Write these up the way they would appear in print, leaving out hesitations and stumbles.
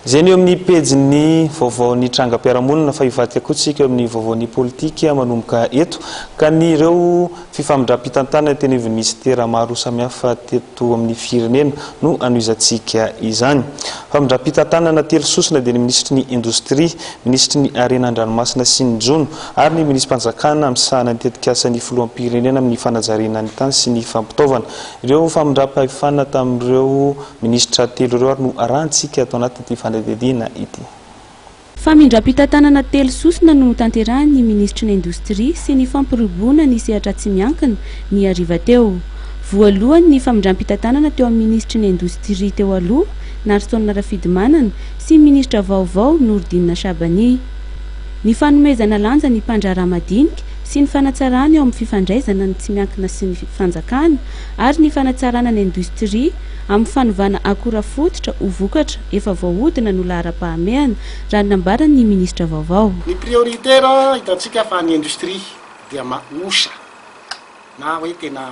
Izay ny eo amin'ny pejin'ny vaovaon'ny trangam-piarahamonina fa hivadika koa tsika eo amin'ny vaovaon'ny politika manomboka eto ka ny ireo fifamindram-pitantanana teny anivon'ny minisitera maro samihafa teto amin'ny firenena no hanohizantsika izany. Famindram-pitantanana telo sosona dia ny minisitry ny indostria, minisitry ny harena an-dranomasina sy ny jono ary ny minisi-panjakana misahana ny tetikasan'ny filoham-pirenena amin'ny fanajariana ny tany sy ny fampitaovana. Ireo famindram-pahefana tamin'ireo Minisitra telo ireo ary no arahantsika ato anatin'ity fanadihadiana ity. Famindram-pitantanana telo sosona no notanterahin'ny minisitry ny Indostria sy ny fampiroboroboana ny sehatra tsy miankina, ny hariva teo. Voalohany ny famindram-pitantanana teo amin'ny minisitry ny Indostria teo aloha, Narson Rafidimanana, sy ny minisitra vaovao, Nourdine Chabani. Ny fanomezana lanja ny mpandraharaha madinika sy ny fanatsarana eo amin'ny fifandraisana ny tsy miankina sy ny fanjakana ary ny fanatsarana ny indostria amin'ny fanovana akora fototra ho vokatra efa voahodina no laharam-pahamehana, raha ny nambaran'ny minisitra vaovao. Ny prioritaire hitantsika fa ny industrie dia maosa na hoe tena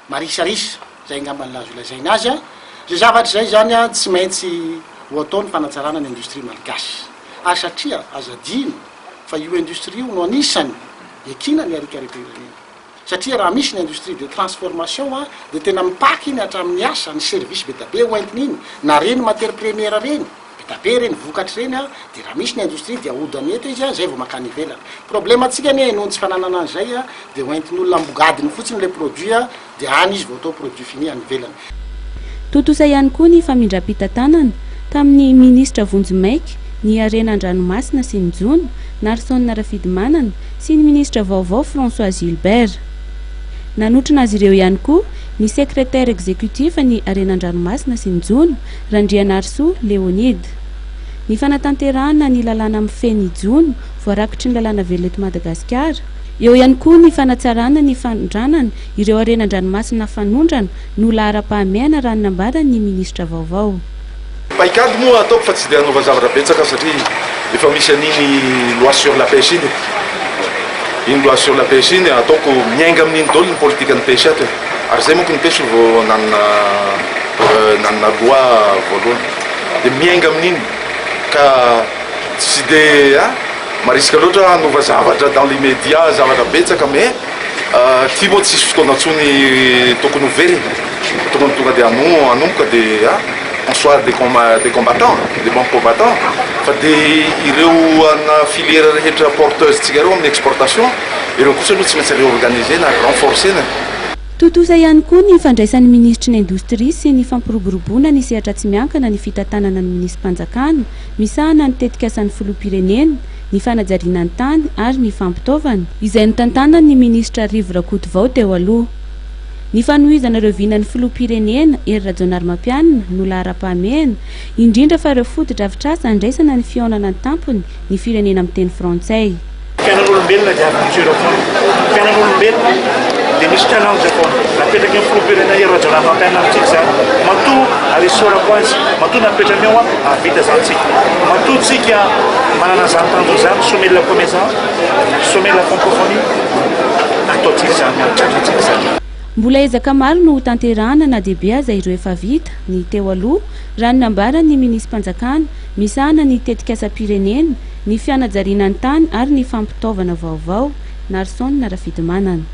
marisarisa, zay angamba ny azo lazaina azy an, zay zavatra izay zany an tsy maintsy ho atao ny fanatsarana ny industrie malgache, ary satria aza adino fa io industrie io no anisany ekina ny harikariam-pirenena. Satria raha misy ny industrie de transformation a, dia tena mipaka iny hatramin'ny asa, ny service be da be ho entiny iny, na reny matière première reny, be da be reny vokatra reny a, dia raha misy ny industrie dia ahodany eto izy a, zay vao makany ivelany. Problème antsika anie noho ny tsy fananana an'izay a, dia ho entin'olona ambogadiny fotsiny le produit a, dia any izy vao atao produit fini any ivelany. Tontosa ihany koa ny famindram-pitantanana, tamin'ny minisitra vonjimaika ny harena an-dranomasina sy ny jono, Narson Rafidimanana, sy ny minisitra vaovao François Gilbert. Nanotrona azy ireo ihany koa ny sekretera executif ny harena an-dranomasina sy ny jono, Randrianarisoa Léonide. Ny fanatanterahana ny lalàna mifehy ny jono voarakitry ny lalàna velona eto Madagasikara, eo ihany koa ny fanatsarana ny fanondranana ireo harena an-dranomasina fanondrana no laharam-pahamehana raha ny nambaran'ny minisitra vaovao. Paikady moa ataoko fa tsy dia hanova zavatra betsaka satria efa misy an'iny loi sur la pêche iny e. Iny loi sur la pêche iny ataoko miainga amin'iny daholo ny politikan'ny pêche ato e. Ary izay manko ny pêche vao nanana nanana loi voalohany. Dia miainga amin'iny ka tsy dia marisika loatra hanova zavatra dans l'immédiat zavatra betsaka mais Ty moa tsisy fotoana tsony tokony ho very e, tokony tonga de hanomboka de a on soit des des combattants, des bons combattants fa de ireo ana filière rehetra porteuse tsika ireo amin'ny exportation ireo kosa aloha tsy maintsy reorganiser-na, renforcer-na. Tontosa ihany koa ny fandraisan'ny minisitry ny Indostria sy ny fampiroboroboana ny sehatra tsy miankina ny fitantanana ny minisi-panjakana misahana ny tetikasan'ny filoham-pirenena, ny fanajariana ny tany ary ny fampitaovana, izay notantanan'ny minisitra Rivo Rakotovao teo aloha. Ny fanohizana ireo vinan'ny filoham-pirenena, Hery Rajaonarimampianina, no laharam-pahamehana, indrindra fa ireo fotodrafitrasa andraisana ny fihaonana an-tampony ny firenena miteny frantsay. Fiainan'olombelona dia aventure foana. Fiainan'olombelona dia misy challenge foana. Napetraky ny filoham-pirenena Hery Rajaonarimampianina amintsika izany. Matoa ary isaorako azy, matoa napetrany eo hahavita izany tsika. Matoa tsika manana izany tanjona izany, sommet de la promesse, sommet de la francophonie, ataontsika izany, tratrantsika izany. Mbola ezaka maro no hotanterahana na dia be aza ireo efa vita, ny teo aloha, raha ny nambaran'ny minisi-panjakana misahana ny tetikasam-pirenena, ny fianajariana ny tany ary ny fampitaovana vaovao, Narson Rafidimanana.